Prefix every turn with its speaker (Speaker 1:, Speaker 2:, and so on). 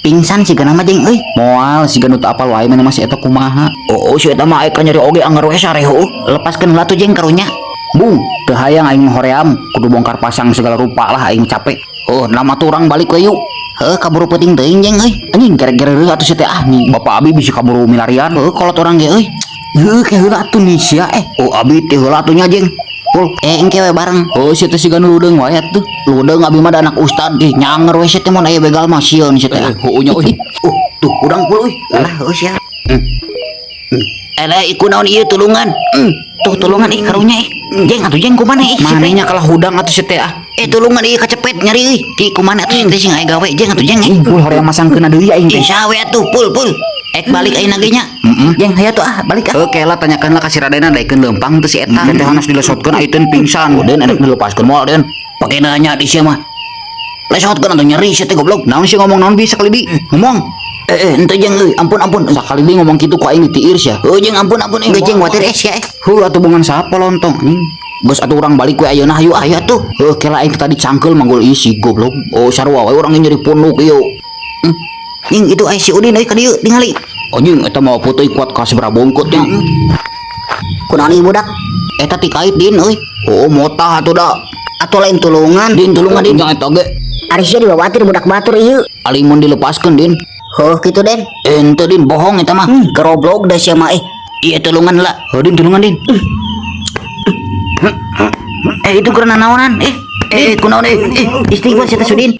Speaker 1: Pingsan sih mah, Jeng, euy.
Speaker 2: Moal siga nu teu apal wae maneh masih eta kumaha.
Speaker 1: Oh, si eta mah aya nyeri oge anger we sare heuh. Lepaskeun heula tuh, Jeng, karunya.
Speaker 2: Bung, teu hayang aing mah hoream, kudu bongkar pasang segala rupa lah, aing capek. Oh, nama tuh urang balik we yuk.
Speaker 1: Heuh, kaburu peuting teuing, Jeng, euy.
Speaker 2: Anjing, kere-kere atuh sia teh ah nih. Bapak abi bisa kaburu milarian.
Speaker 1: Heuh, kolot urang ge euy.
Speaker 2: Heuh, ke heula atuh nih sia eh.
Speaker 1: Oh, abi teh heula atuh nya, Jeng.
Speaker 2: Pul.
Speaker 1: Eh, engke we bareng.
Speaker 2: Oh, sia teh siga nu ludeung wae atuh.
Speaker 1: Ludeung abi mah da anak ustad. Ih, nyanger we sia teh mun aya begal mah sieun sia teh.
Speaker 2: Eh, heueuh nya euy.
Speaker 1: Tuh udang pul euy. Alah, heuh sia. Eleh, iku naon ieu tulungan? Tuh tulungan ih karunya ih. Jeng atuh, Jeng, kumaha ih?
Speaker 2: Manehnya kalah hudang atuh sia teh ah.
Speaker 1: Eh, tulungan ieu kacepet nyari euy. Ki kumaha atuh teh sing aya gawe, Jeng, atuh, Jeng, eh.
Speaker 2: Ih, pul, hoream masangkeun deui aing teh.
Speaker 1: Ih, saha we atuh, pul pul. Ek balik ayeuna ge nya.
Speaker 2: Heeh.
Speaker 1: Jeng, hayo tuh ah, balik ah.
Speaker 2: Oke lah, tanyakan lah ka si Radena daekeun leumpang teu si eta. Teh hanas dilesotkeun aya teh pingsan. Den erek dilepaskeun moal, Den?
Speaker 1: Pake nanya di sia mah. Lesotkeun atuh, nyeri sia teh goblok.
Speaker 2: Naon sih ngomong naon bisa sakali di? Ngomong.
Speaker 1: Eh, eh, ente, Jeng, euy, ampun ampun.
Speaker 2: Sakali di ngomong kitu ku aing ditiir sia.
Speaker 1: Heuh, Jeng, ampun ampun. Geus, Jeng, watir eh sia eh.
Speaker 2: Heuh atuh bongan sapa lontong anjing. Geus atuh urang balik we ayeuna, hayu ah.
Speaker 1: Ayo atuh.
Speaker 2: Heuh, kela aing tadi cangkeul manggul isi goblok. Oh, sarua we urang nyeri punuk ieu.
Speaker 1: Jeng, itu aya si Udin euy ka dieu tingali.
Speaker 2: Anjing, eta mah putih kuat ka sabaraha bongkot nya.
Speaker 1: Kunaon ieu budak? Eta tikait, Din, euy.
Speaker 2: Oh, motah atuh da.
Speaker 1: Atuh lain tulungan. Din, tulungan, Din.
Speaker 2: Nya eta ge.
Speaker 3: Ari sia diwawatir budak batur ieu.
Speaker 2: Ali mun dilepaskeun, Din.
Speaker 1: Heuh kitu, Den.
Speaker 2: Ente, Din, bohong eta mah.
Speaker 1: Geroblok da sia mah eh. Iya, tulungan lah.
Speaker 2: Heuh, Din, tulungan, Din.
Speaker 1: Eh, itu karena naonan eh. Eh, kunaon eh? Eh, istighfar sia teh Sudin.